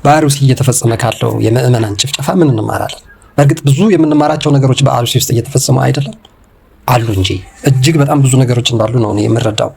በአሩሲ እየተፈጸመ ካለው የምዕመናን ጭፍጨፋ ምን እንማራለን? በእርግጥ ብዙ የምንማራቸው ነገሮች በአሩሲ ውስጥ እየተፈጸሙ አይደለም አሉ እንጂ እጅግ በጣም ብዙ ነገሮች እንዳሉ ነው እኔ የምረዳው።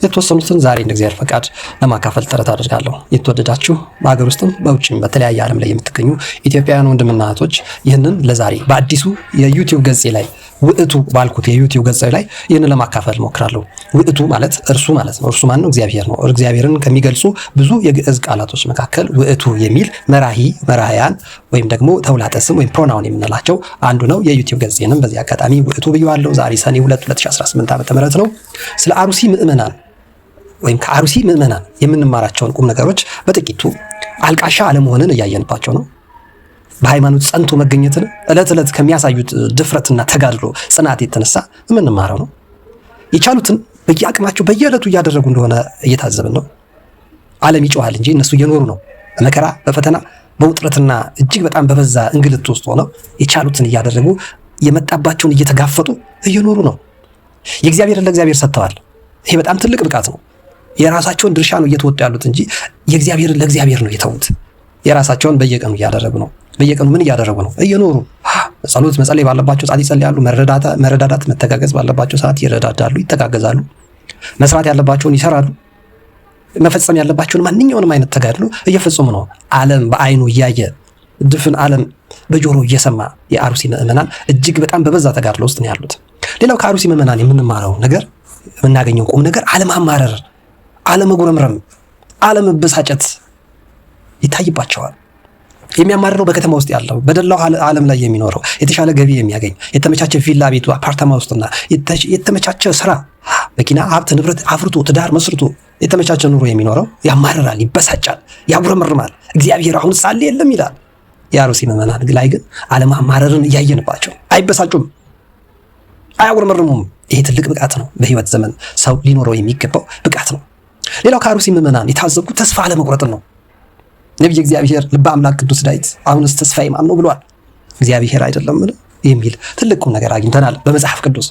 የተወሰኑትን ዛሬ እንደ እግዚአብሔር ፈቃድ ለማካፈል ጥረት አድርጋለሁ። የተወደዳችሁ በሀገር ውስጥም በውጭም በተለያየ ዓለም ላይ የምትገኙ ኢትዮጵያውያን ወንድምና እህቶች ይህንን ለዛሬ በአዲሱ የዩቲዩብ ገጼ ላይ፣ ውእቱ ባልኩት የዩቲዩብ ገጼ ላይ ይህንን ለማካፈል እሞክራለሁ። ውእቱ ማለት እርሱ ማለት ነው። እርሱ ማን ነው? እግዚአብሔር ነው። እግዚአብሔርን ከሚገልጹ ብዙ የግዕዝ ቃላቶች መካከል ውእቱ የሚል መራሂ፣ መራህያን ወይም ደግሞ ተውላጠ ስም ወይም pronoun የምንላቸው አንዱ ነው። የዩቲዩብ ገጼንም በዚህ አጋጣሚ ውእቱ ብየዋለሁ። ዛሬ ሰኔ 2 2018 ዓ.ም ነው። ስለ አሩሲ ምዕመናን ወይም ከአሩሲ ምዕመናን የምንማራቸውን ቁም ነገሮች በጥቂቱ አልቃሻ አለመሆንን እያየንባቸው ነው። በሃይማኖት ጸንቶ መገኘትን ዕለት ዕለት ከሚያሳዩት ድፍረትና ተጋድሎ ጽናት የተነሳ የምንማረው ነው። የቻሉትን በየአቅማቸው በየዕለቱ እያደረጉ እንደሆነ እየታዘብን ነው። ዓለም ይጮሃል እንጂ እነሱ እየኖሩ ነው። በመከራ፣ በፈተና፣ በውጥረትና እጅግ በጣም በበዛ እንግልት ውስጥ ሆነው የቻሉትን እያደረጉ፣ የመጣባቸውን እየተጋፈጡ እየኖሩ ነው። የእግዚአብሔርን ለእግዚአብሔር ሰጥተዋል። ይሄ በጣም ትልቅ ብቃት ነው። የራሳቸውን ድርሻ ነው እየተወጡ ያሉት እንጂ የእግዚአብሔርን ለእግዚአብሔር ነው የተዉት። የራሳቸውን በየቀኑ እያደረጉ ነው። በየቀኑ ምን እያደረጉ ነው? እየኖሩ። ጸሎት መጸለይ ባለባቸው ሰዓት ይጸልያሉ። መረዳዳት መተጋገዝ ባለባቸው ሰዓት ይረዳዳሉ፣ ይተጋገዛሉ። መስራት ያለባቸውን ይሰራሉ። መፈጸም ያለባቸውን ማንኛውንም አይነት ተጋድሎ እየፈጸሙ ነው። ዓለም በአይኑ እያየ፣ ድፍን ዓለም በጆሮ እየሰማ የአሩሲ ምዕመናን እጅግ በጣም በበዛ ተጋድሎ ውስጥ ነው ያሉት። ሌላው ከአሩሲ ምዕመናን የምንማረው ነገር፣ የምናገኘው ቁም ነገር አለማማረር፣ አለመጉረምረም፣ አለመበሳጨት ይታይባቸዋል። የሚያማርረው በከተማ ውስጥ ያለው፣ በደላው ዓለም ላይ የሚኖረው፣ የተሻለ ገቢ የሚያገኝ፣ የተመቻቸ ቪላ ቤቱ አፓርታማ ውስጥና የተመቻቸ ስራ፣ መኪና፣ ሀብት ንብረት አፍርቶ፣ ትዳር መስርቶ የተመቻቸ ኑሮ የሚኖረው ያማርራል፣ ይበሳጫል፣ ያጉረመርማል። እግዚአብሔር አሁን ሳለ የለም ይላል። የአሩሲ ምዕመናን ላይ ግን አለማማረርን እያየንባቸው፣ አይበሳጩም፣ አያጉረመርሙም። ይሄ ትልቅ ብቃት ነው። በህይወት ዘመን ሰው ሊኖረው የሚገባው ብቃት ነው። ሌላው ከአሩሲ ምዕመናን የታዘብኩት ተስፋ አለመቁረጥን ነው። ነቢየ እግዚአብሔር ልበ አምላክ ቅዱስ ዳዊት አሁንስ ተስፋዬ ማን ነው ብሏል። እግዚአብሔር አይደለምን የሚል ትልቅ ቁም ነገር አግኝተናል በመጽሐፍ ቅዱስ።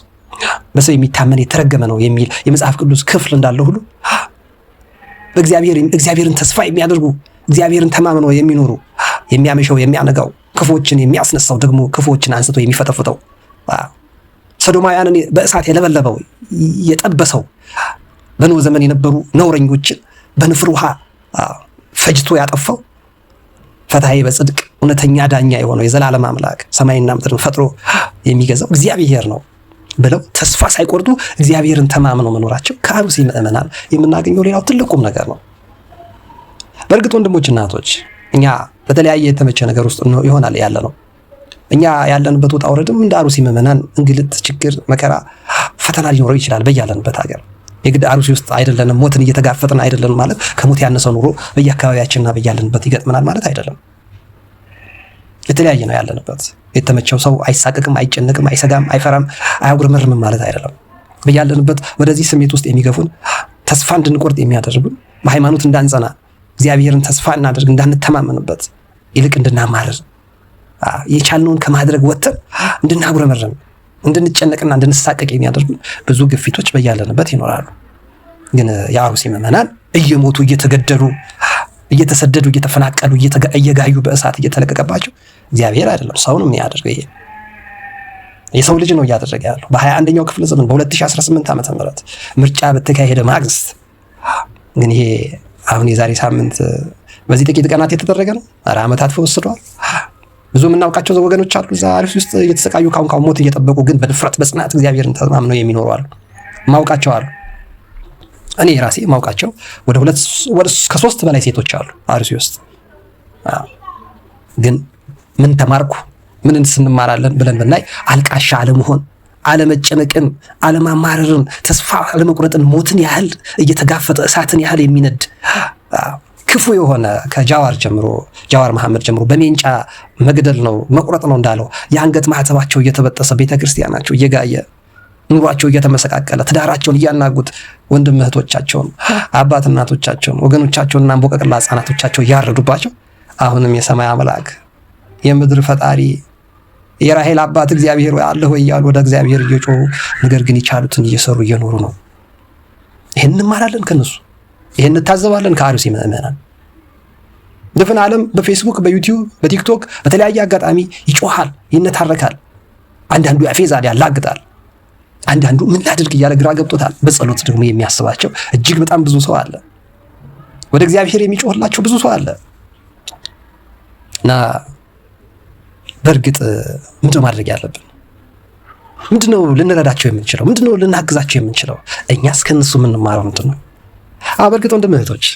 በሰው የሚታመን የተረገመ ነው የሚል የመጽሐፍ ቅዱስ ክፍል እንዳለ ሁሉ በእግዚአብሔር፣ እግዚአብሔርን ተስፋ የሚያደርጉ፣ እግዚአብሔርን ተማምነው የሚኖሩ፣ የሚያመሸው የሚያነጋው፣ ክፉዎችን የሚያስነሳው፣ ደግሞ ክፉዎችን አንስቶ የሚፈጠፍጠው፣ ሰዶማውያንን በእሳት የለበለበው፣ የጠበሰው፣ በኖህ ዘመን የነበሩ ነውረኞችን በንፍር ውሃ ፈጅቶ ያጠፋው፣ ፈታሔ በጽድቅ እውነተኛ ዳኛ የሆነው የዘላለም አምላክ፣ ሰማይና ምድርን ፈጥሮ የሚገዛው እግዚአብሔር ነው ብለው ተስፋ ሳይቆርጡ እግዚአብሔርን ተማምነው መኖራቸው ከአሩሲ ምዕመናን የምናገኘው ሌላው ትልቁም ነገር ነው። በእርግጥ ወንድሞች እናቶች፣ እኛ በተለያየ የተመቸ ነገር ውስጥ ይሆናል ያለ ነው። እኛ ያለንበት ውጣ ውረድም እንደ አሩሲ ምዕመናን እንግልት፣ ችግር፣ መከራ፣ ፈተና ሊኖረው ይችላል በያለንበት ሀገር። የግድ አሩሲ ውስጥ አይደለንም፣ ሞትን እየተጋፈጥን አይደለንም ማለት ከሞት ያነሰ ኑሮ በየአካባቢያችንና በያለንበት ይገጥመናል ማለት አይደለም። የተለያየ ነው ያለንበት። የተመቸው ሰው አይሳቀቅም፣ አይጨነቅም፣ አይሰጋም፣ አይፈራም፣ አያጉረመርምም ማለት አይደለም። በያለንበት ወደዚህ ስሜት ውስጥ የሚገፉን፣ ተስፋ እንድንቆርጥ የሚያደርጉን፣ በሃይማኖት እንዳንጸና፣ እግዚአብሔርን ተስፋ እናደርግ እንዳንተማመንበት፣ ይልቅ እንድናማርር፣ የቻልነውን ከማድረግ ወጥተን እንድናጉረመርም፣ እንድንጨነቅና እንድንሳቀቅ የሚያደርጉን ብዙ ግፊቶች በያለንበት ይኖራሉ። ግን የአሩሲ ምዕመናን እየሞቱ፣ እየተገደሉ፣ እየተሰደዱ፣ እየተፈናቀሉ፣ እየጋዩ፣ በእሳት እየተለቀቀባቸው እግዚአብሔር አይደለም ሰው ነው የሚያደርገው። ይሄ የሰው ልጅ ነው እያደረገ ያለው በ21ኛው ክፍለ ዘመን በ2018 ዓመተ ምህረት ምርጫ በተካሄደ ማግስት። ግን ይሄ አሁን የዛሬ ሳምንት በዚህ ጥቂት ቀናት የተደረገ ነው። ኧረ ዓመታት ወስደዋል። ብዙ የምናውቃቸው ወገኖች አሉ እዛ አርሲ ውስጥ እየተሰቃዩ፣ ካሁን ካሁን ሞት እየጠበቁ፣ ግን በድፍረት በጽናት እግዚአብሔርን ተማምነው የሚኖሩ አሉ። ማውቃቸው አሉ። እኔ ራሴ ማውቃቸው ወደ ሁለት ወደ ከሶስት በላይ ሴቶች አሉ አርሲ ውስጥ። ግን ምን ተማርኩ፣ ምን እንማራለን ብለን ብናይ አልቃሻ አለመሆን፣ አለመጨነቅን፣ አለማማረርን፣ ተስፋ አለመቁረጥን፣ ሞትን ያህል እየተጋፈጠ፣ እሳትን ያህል የሚነድ ክፉ የሆነ ከጃዋር ጀምሮ፣ ጃዋር መሐመድ ጀምሮ በሜንጫ መግደል ነው መቁረጥ ነው እንዳለው የአንገት ማህተባቸው እየተበጠሰ፣ ቤተክርስቲያናቸው እየጋየ፣ ኑሯቸው እየተመሰቃቀለ፣ ትዳራቸውን እያናጉት፣ ወንድም እህቶቻቸውን፣ አባት እናቶቻቸውን፣ ወገኖቻቸውንና እንቦቀቅላ ህጻናቶቻቸው እያረዱባቸው አሁንም የሰማይ አምላክ፣ የምድር ፈጣሪ፣ የራሄል አባት እግዚአብሔር አለ ወይ እያሉ ወደ እግዚአብሔር እየጮሁ፣ ነገር ግን የቻሉትን እየሰሩ እየኖሩ ነው። ይህን እንማራለን ከነሱ፣ ይህን እንታዘባለን ከአሩሲ ምዕመናን። ድፍን ዓለም በፌስቡክ፣ በዩቲዩብ፣ በቲክቶክ በተለያየ አጋጣሚ ይጮሃል፣ ይነታረካል። አንዳንዱ ያፌዛል፣ ያላግጣል። አንዳንዱ ምን ላድርግ እያለ ግራ ገብቶታል። በጸሎት ደግሞ የሚያስባቸው እጅግ በጣም ብዙ ሰው አለ። ወደ እግዚአብሔር የሚጮህላቸው ብዙ ሰው አለ። እና በእርግጥ ምንድነው ማድረግ ያለብን? ምንድነው ልንረዳቸው የምንችለው? ምንድነው ልናግዛቸው የምንችለው? እኛስ ከእነሱ የምንማረው ምንድን ነው? በእርግጥ ወንድም እህቶች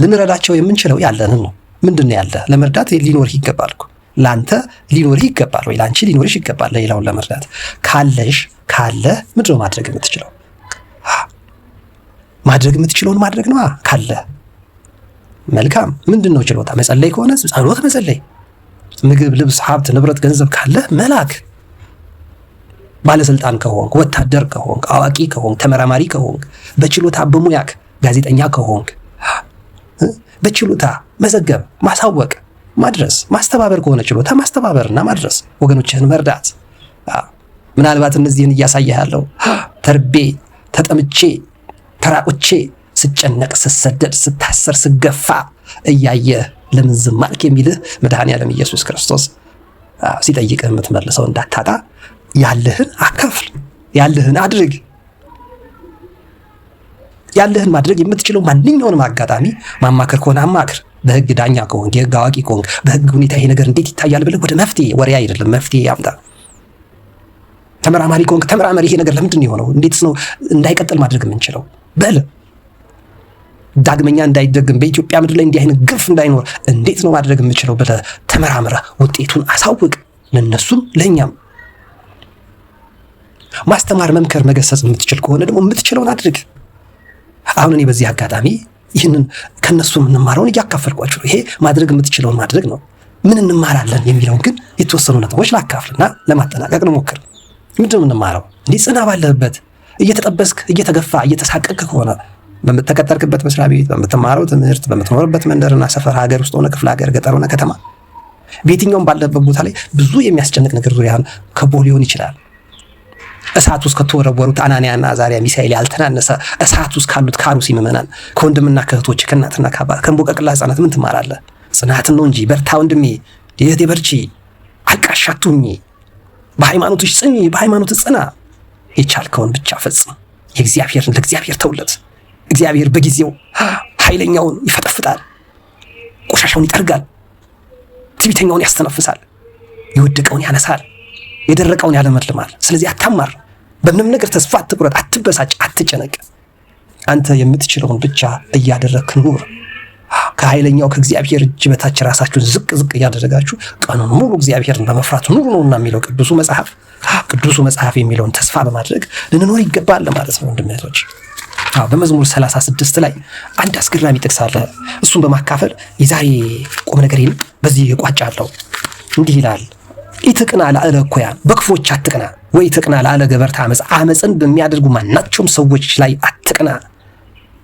ልንረዳቸው የምንችለው ያለንን ነው። ምንድን ነው ያለ? ለመርዳት ሊኖርህ ይገባል እኮ፣ ለአንተ ሊኖርህ ይገባል፣ ወይ ለአንቺ ሊኖርሽ ይገባል። ለሌላውን ለመርዳት ካለሽ ካለ ምንድነው ማድረግ የምትችለው? ማድረግ የምትችለውን ማድረግ ነዋ። ካለ መልካም። ምንድን ነው ችሎታ? መጸለይ ከሆነ ጸሎት መጸለይ፣ ምግብ፣ ልብስ፣ ሀብት፣ ንብረት፣ ገንዘብ ካለ መላክ። ባለስልጣን ከሆንክ፣ ወታደር ከሆንክ፣ አዋቂ ከሆንክ፣ ተመራማሪ ከሆንክ፣ በችሎታ በሙያክ ጋዜጠኛ ከሆንክ በችሎታ መዘገብ፣ ማሳወቅ፣ ማድረስ፣ ማስተባበር ከሆነ ችሎታ ማስተባበርና ማድረስ፣ ወገኖችህን መርዳት። ምናልባት እነዚህን እያሳየህ ያለው ተርቤ፣ ተጠምቼ፣ ተራቁቼ፣ ስጨነቅ፣ ስሰደድ፣ ስታሰር፣ ስገፋ እያየህ ለምን ዝም አልክ የሚልህ መድኃኔዓለም ኢየሱስ ክርስቶስ ሲጠይቅህ የምትመልሰው እንዳታጣ ያለህን አካፍል፣ ያለህን አድርግ። ያለህን ማድረግ የምትችለው ማንኛውንም አጋጣሚ ማማከር ከሆነ አማክር። በህግ ዳኛ ከሆንክ፣ የህግ አዋቂ ከሆንክ፣ በህግ ሁኔታ ይሄ ነገር እንዴት ይታያል ብለህ ወደ መፍትሄ፣ ወሬ አይደለም መፍትሄ ያምጣ። ተመራማሪ ከሆንክ ተመራመሪ። ይሄ ነገር ለምንድን ነው የሆነው? እንዴትስ ነው እንዳይቀጥል ማድረግ የምንችለው? በል ዳግመኛ እንዳይደግም፣ በኢትዮጵያ ምድር ላይ እንዲህ አይነት ግፍ እንዳይኖር እንዴት ነው ማድረግ የምችለው ብለህ ተመራምረህ ውጤቱን አሳውቅ፣ ለነሱም ለእኛም። ማስተማር፣ መምከር፣ መገሰጽ የምትችል ከሆነ ደግሞ የምትችለውን አድርግ። አሁን እኔ በዚህ አጋጣሚ ይህንን ከነሱ የምንማረውን እያካፈልኳችሁ ነው። ይሄ ማድረግ የምትችለውን ማድረግ ነው። ምን እንማራለን የሚለውን ግን የተወሰኑ ነጥቦች ላካፍልና ለማጠናቀቅ እንሞክር። ምንድን ነው የምንማረው? እንዲህ ጽና ባለህበት እየተጠበስክ፣ እየተገፋ፣ እየተሳቀቅክ ከሆነ በምትቀጠርክበት መስሪያ ቤት፣ በምትማረው ትምህርት፣ በምትኖርበት መንደርና ሰፈር፣ ሀገር ውስጥ ሆነ ክፍለ ሀገር፣ ገጠር ሆነ ከተማ፣ በየትኛውም ባለበት ቦታ ላይ ብዙ የሚያስጨንቅ ነገር ዙሪያን ከቦ ሊሆን ይችላል። እሳት ውስጥ ከተወረወሩት አናንያና አዛርያ ሚሳኤል ያልተናነሰ እሳት ውስጥ ካሉት ከአሩሲ ምዕመናን፣ ከወንድምና ከእህቶች፣ ከእናትና ከአባት፣ ከእንቦቀቅላ ህጻናት ምን ትማራለህ? ጽናትን ነው እንጂ። በርታ ወንድሜ፣ እህቴ በርቺ፣ አልቃሻ አትሁኚ፣ በሃይማኖትሽ ጽኚ፣ በሃይማኖት ጽና። የቻልከውን ብቻ ፈጽም። የእግዚአብሔርን ለእግዚአብሔር ተውለት። እግዚአብሔር በጊዜው ኃይለኛውን ይፈጠፍጣል፣ ቆሻሻውን ይጠርጋል፣ ትዕቢተኛውን ያስተነፍሳል፣ የወደቀውን ያነሳል፣ የደረቀውን ያለመልማል። ስለዚህ አታማር፣ በምንም ነገር ተስፋ አትቁረጥ፣ አትበሳጭ፣ አትጨነቅ። አንተ የምትችለውን ብቻ እያደረግክ ኑር። ከኃይለኛው ከእግዚአብሔር እጅ በታች ራሳችሁን ዝቅ ዝቅ እያደረጋችሁ ቀኑን ሙሉ እግዚአብሔርን በመፍራት ኑሩ ነውና የሚለው ቅዱሱ መጽሐፍ። ቅዱሱ መጽሐፍ የሚለውን ተስፋ በማድረግ ልንኖር ይገባል ማለት ነው ወንድም እህቶች። በመዝሙር 36 ላይ አንድ አስገራሚ ጥቅስ አለ። እሱን በማካፈል የዛሬ ቁም ነገሬን በዚህ እቋጫለሁ። እንዲህ ይላል፣ ኢትቅና ላዕለ እኩያን፣ በክፎች አትቅና፣ ወይ ትቅና ላዕለ ገበርተ አመፅ፣ አመፅን በሚያደርጉ ማናቸውም ሰዎች ላይ አትቅና።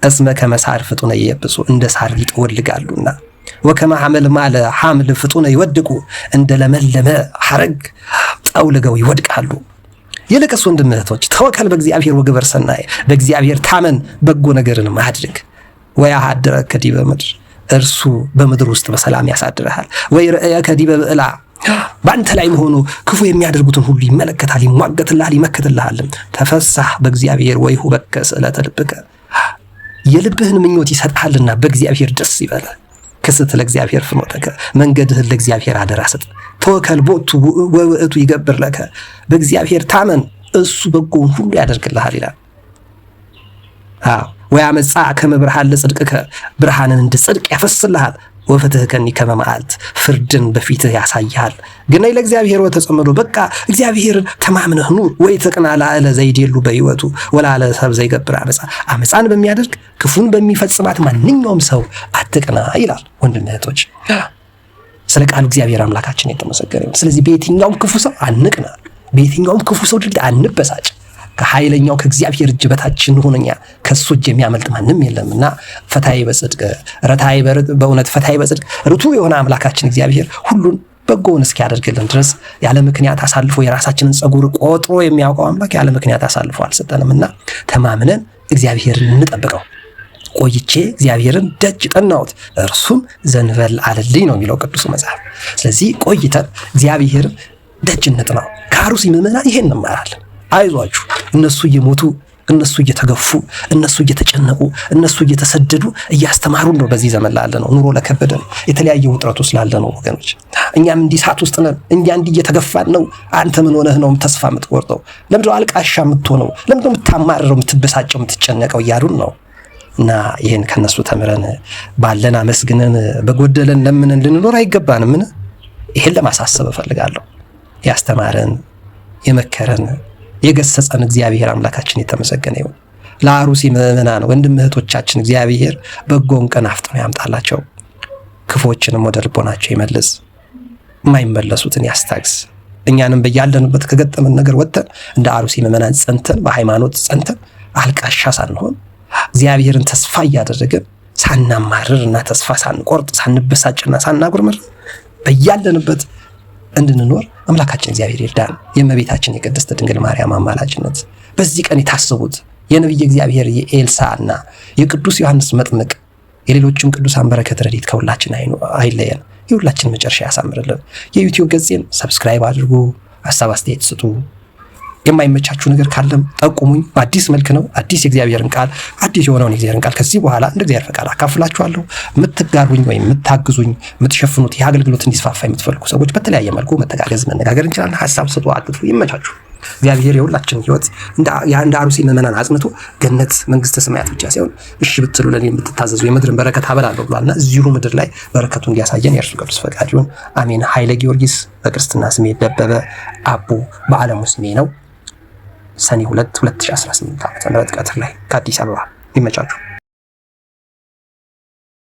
እስመ ከመ ሳር ፍጡነ ይየብሱ፣ እንደ ሳር ይጠወልጋሉና፣ ወከመ ሐመልማለ ሐምል ፍጡነ ይወድቁ፣ እንደ ለመለመ ሐረግ ጠውልገው ይወድቃሉ። ይልቅስ ወንድም እህቶች ተወከል በእግዚአብሔር ወግበር ሰናይ፣ በእግዚአብሔር ታመን በጎ ነገርን አድርግ። ወያኀድረከ ዲበ ምድር፣ እርሱ በምድር ውስጥ በሰላም ያሳድርሃል። ወይርአየከ ዲበ ብዕላ፣ በአንተ ላይ መሆኑ ክፉ የሚያደርጉትን ሁሉ ይመለከታል፣ ይሟገትልሃል፣ ይመክትልሃልም። ተፈሳህ በእግዚአብሔር ወይሁበከ ስእለተ ልብከ፣ የልብህን ምኞት ይሰጥሃልና በእግዚአብሔር ደስ ይበልህ። ክስት ለእግዚአብሔር ፍኖተከ፣ መንገድህን ለእግዚአብሔር አደራ ስጥ። ተወከል ቦቱ ወውእቱ ይገብር ለከ፣ በእግዚአብሔር ታመን እሱ በጎውን ሁሉ ያደርግልሃል ይላል። አዎ ወያመጽአ ከመ ብርሃን ለጽድቅከ፣ ብርሃንን እንደ ጽድቅ ያፈስልሃል። ወፍትሕከኒ ከመ መዓልት፣ ፍርድን በፊትህ ያሳይሃል። ግነይ ለእግዚአብሔር ወተጸመዶ፣ በቃ እግዚአብሔርን ተማምነህ ኑር። ወይ ትቅና ላዕለ ዘይዴሉ በሕይወቱ ወላለ ሰብ ዘይገብር አመፃ፣ አመፃን በሚያደርግ ክፉን በሚፈጽማት ማንኛውም ሰው አትቅና ይላል። ወንድም እህቶች ስለ ቃሉ እግዚአብሔር አምላካችን የተመሰገነ ይሁን። ስለዚህ በየትኛውም ክፉ ሰው አንቅና፣ በየትኛውም ክፉ ሰው ድርጊት አንበሳጭ። ከኃይለኛው ከእግዚአብሔር እጅ በታች እንሁንኛ፣ ከሱ እጅ የሚያመልጥ ማንም የለምና ፈታይ በጽድቅ ረታይ በእውነት ፈታይ በጽድቅ ርቱ የሆነ አምላካችን እግዚአብሔር ሁሉን በጎውን እስኪያደርግልን ድረስ ያለ ምክንያት አሳልፎ የራሳችንን ጸጉር ቆጥሮ የሚያውቀው አምላክ ያለ ምክንያት አሳልፎ አልሰጠንምና ተማምነን እግዚአብሔርን እንጠብቀው። ቆይቼ እግዚአብሔርን ደጅ ጠናሁት፣ እርሱም ዘንበል አለልኝ ነው የሚለው ቅዱሱ መጽሐፍ። ስለዚህ ቆይተን እግዚአብሔርን ደጅ እንጥናው። ከአሩሲ ምዕመናን ይሄን እንማራለን። አይዟችሁ፣ እነሱ እየሞቱ፣ እነሱ እየተገፉ፣ እነሱ እየተጨነቁ፣ እነሱ እየተሰደዱ እያስተማሩን ነው። በዚህ ዘመን ላለ ነው፣ ኑሮ ለከበደን፣ የተለያየ ውጥረት ውስጥ ላለ ነው ወገኖች፣ እኛም እንዲህ እሳት ውስጥ ነን። እኛ እንዲህ እየተገፋን ነው። አንተ ምን ሆነህ ነው ተስፋ የምትቆርጠው? ለምንድነው አልቃሻ የምትሆነው? ለምንድነው የምታማርረው፣ የምትበሳጨው፣ የምትጨነቀው እያሉን ነው። እና ይህን ከነሱ ተምረን ባለን አመስግነን በጎደለን ለምንን ልንኖር አይገባንም? ይህን ለማሳሰብ እፈልጋለሁ። ያስተማረን፣ የመከረን፣ የገሰጸን እግዚአብሔር አምላካችን የተመሰገነ ይሁን። ለአሩሲ ምዕመናን ወንድም እህቶቻችን እግዚአብሔር በጎን ቀን አፍጥኖ ያምጣላቸው፣ ክፎችንም ወደ ልቦናቸው ይመልስ፣ የማይመለሱትን ያስታግስ። እኛንም በያለንበት ከገጠመን ነገር ወጥተን እንደ አሩሲ ምዕመናን ጸንተን፣ በሃይማኖት ጸንተን፣ አልቃሻ ሳንሆን፣ እግዚአብሔርን ተስፋ እያደረግን፣ ሳናማርር እና ተስፋ ሳንቆርጥ፣ ሳንበሳጭና ሳናጉርምር በያለንበት እንድንኖር አምላካችን እግዚአብሔር ይርዳን። የእመቤታችን የቅድስት ድንግል ማርያም አማላጅነት፣ በዚህ ቀን የታሰቡት የነቢየ እግዚአብሔር የኤልሳዕና የቅዱስ ዮሐንስ መጥምቅ፣ የሌሎችም ቅዱሳን በረከት ረድኤት ከሁላችን አይለየን። የሁላችን መጨረሻ ያሳምርልን። የ YouTube ገጼን subscribe አድርጉ፣ ሀሳብ አስተያየት ስጡ። የማይመቻችሁ ነገር ካለም ጠቁሙኝ። በአዲስ መልክ ነው፣ አዲስ የእግዚአብሔርን ቃል፣ አዲስ የሆነውን የእግዚአብሔርን ቃል ከዚህ በኋላ እንደ እግዚአብሔር ፈቃድ አካፍላችኋለሁ። የምትጋሩኝ ወይም የምታግዙኝ፣ የምትሸፍኑት፣ ይህ አገልግሎት እንዲስፋፋ የምትፈልጉ ሰዎች በተለያየ መልኩ መተጋገዝ፣ መነጋገር እንችላለን። ሀሳብ ስጡ፣ አትጥፉ። ይመቻችሁ። እግዚአብሔር የሁላችን ሕይወት እንደ አሩሲ ምዕመናን አጽንቶ ገነት መንግስተ ሰማያት ብቻ ሳይሆን እሺ ብትሉ ለእኔ የምትታዘዙ የምድርን በረከት አበላለሁ ብሏልና እዚሁ ምድር ላይ በረከቱ እንዲያሳየን የእርሱ ቅዱስ ፈቃድ ይሁን። አሜን። ኃይለ ጊዮርጊስ በክርስትና ስሜ፣ ደበበ አቦ በዓለሙ ስሜ ነው። ሰኔ 2 2018 ዓ.ም ቀትር ላይ ከአዲስ አበባ። ይመቻችሁ።